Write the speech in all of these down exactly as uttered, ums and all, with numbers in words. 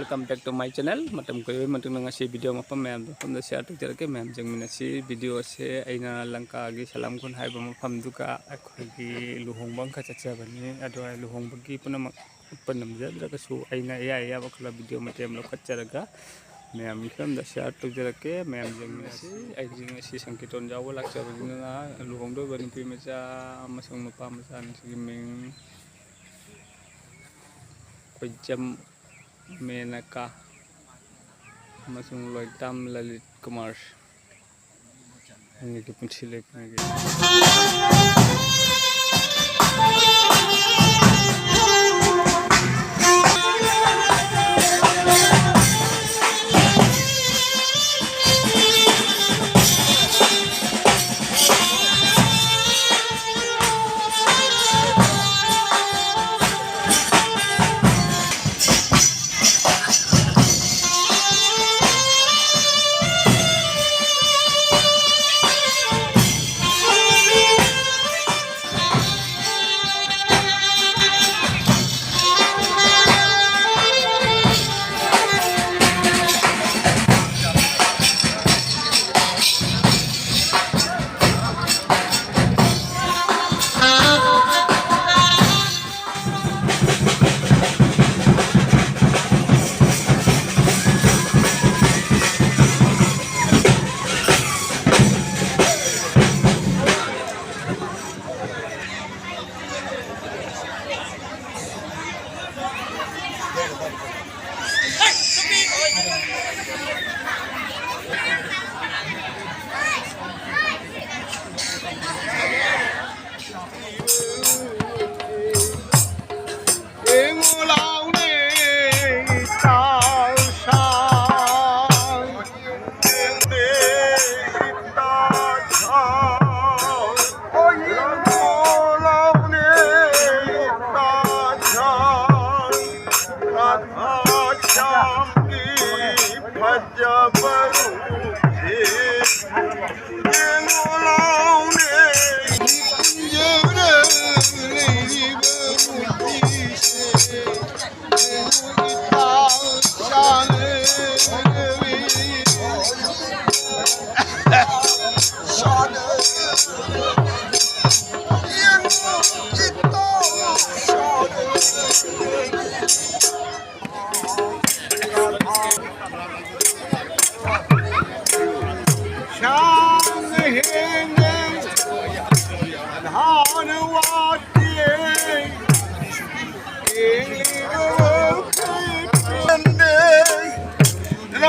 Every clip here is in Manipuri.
Welcome back to my channel. ꯃꯇꯝ ꯀꯨꯏꯔꯕꯩ ꯃꯇꯨꯡꯗ ꯉꯁꯤ video ꯃꯐꯝ ꯃꯌꯥꯝꯗꯣ ꯃꯐꯝꯗ share ꯇꯧꯖꯔꯛꯀꯦ꯫ ꯃꯌꯥꯝ ꯌꯦꯡꯃꯤꯟꯅꯁꯤ꯫ Video ꯑꯁꯦ ꯑꯩꯅ ꯂꯪꯀꯥꯒꯤ ꯁꯂꯥꯝ ꯈꯨꯟ ꯍꯥꯏꯕ ꯃꯐꯝꯗꯨꯒ ꯑꯩꯈꯣꯏꯒꯤ ꯂꯨꯍꯣꯡꯕ ꯑꯃꯈꯛ ꯆꯠꯆꯕꯅꯤ꯫ ꯑꯗꯣ ꯑꯩ ꯂꯨꯍꯣꯡꯕꯒꯤ ꯄꯨꯝꯅꯃꯛ ꯎꯠꯄ ꯉꯝꯖꯗ꯭ꯔꯒꯁꯨ ꯑꯩꯅ ꯑꯌꯥ ꯑꯌꯥꯕ ꯈꯔ video ꯃꯇꯦꯛ ꯑꯃ ꯂꯧꯈꯠꯆꯔꯒ ꯃꯌꯥꯝꯒꯤ ꯐꯤꯕꯝꯗ share ꯇꯧꯖꯔꯛꯀꯦ꯫ ꯃꯌꯥꯝ ꯌꯦꯡꯃꯤꯟꯅꯁꯤ꯫ ꯑꯩꯁꯦ ꯉꯁꯤ ꯁꯪꯀꯤꯔꯇꯟ ꯌꯥꯎꯕ ꯂꯥꯛꯆꯕꯅꯤꯅ ꯂꯨꯍꯣꯡꯗꯧꯔꯤꯕ ꯅꯨꯄꯤ ꯃꯆꯥ ꯑꯃꯁꯨꯡ ꯅꯨꯄꯥ ꯃꯆꯥ ꯑꯅꯤꯁꯤꯒꯤ ꯃꯤꯡ ꯀꯣꯏꯖꯝ ꯃꯦꯅꯀꯥ ꯑꯃꯁꯨꯡ ꯂꯣꯏꯇꯥꯝ ꯂꯂꯤꯠ ꯀꯨꯃꯥꯔ꯫ ꯑꯅꯤꯒꯤ ꯄꯨꯟꯁꯤ ꯂꯦꯞꯅꯒꯦ꯫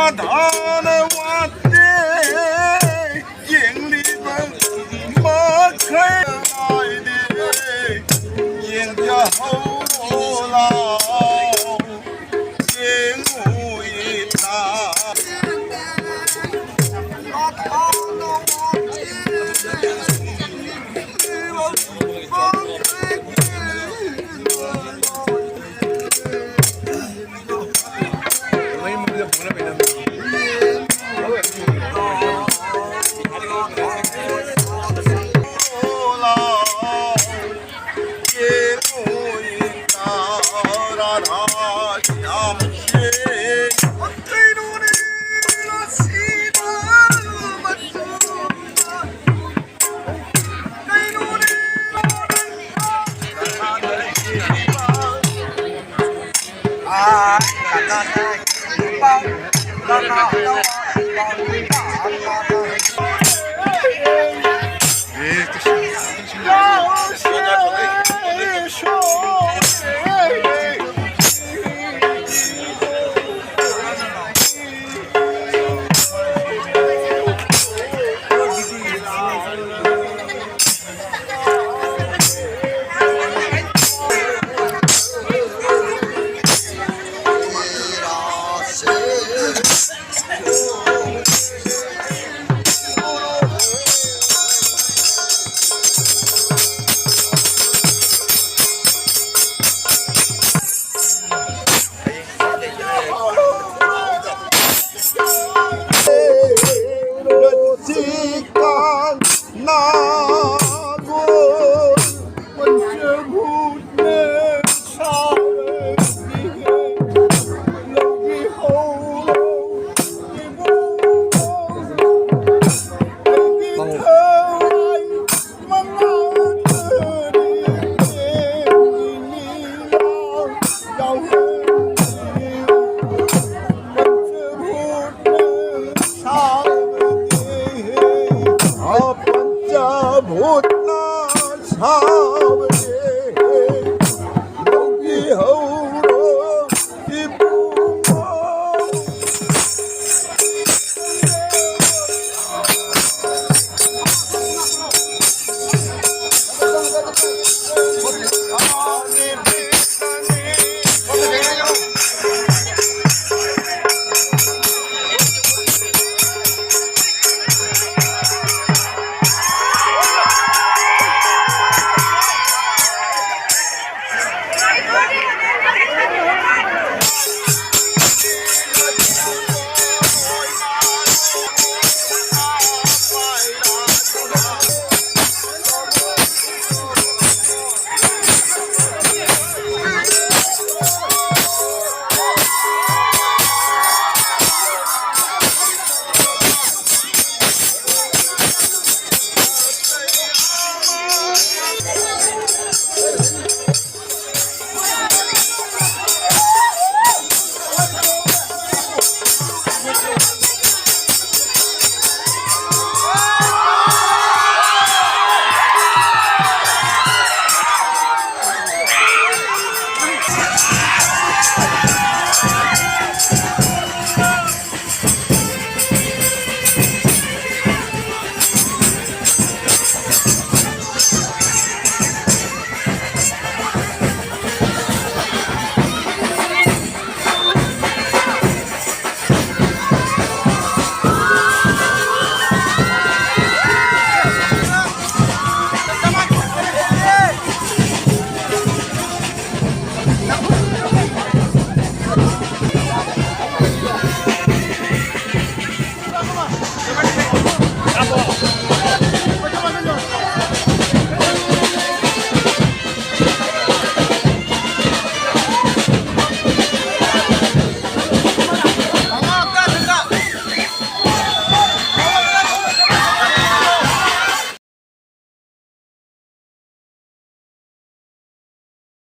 ꯁꯃꯥꯙꯥꯅ ꯋꯥꯠꯇꯦ꯫ ꯌꯦꯡꯂꯤꯕ ꯃꯈꯩ ꯉꯥꯏꯔꯦ꯫ ꯌꯦꯡꯖꯍꯧ ꯂꯥꯎ꯫ ꯌꯦꯡꯉꯨ ꯏꯇꯥ꯫ ꯄꯟꯆꯚꯨꯠꯅ ꯁꯥꯕꯅꯦ꯫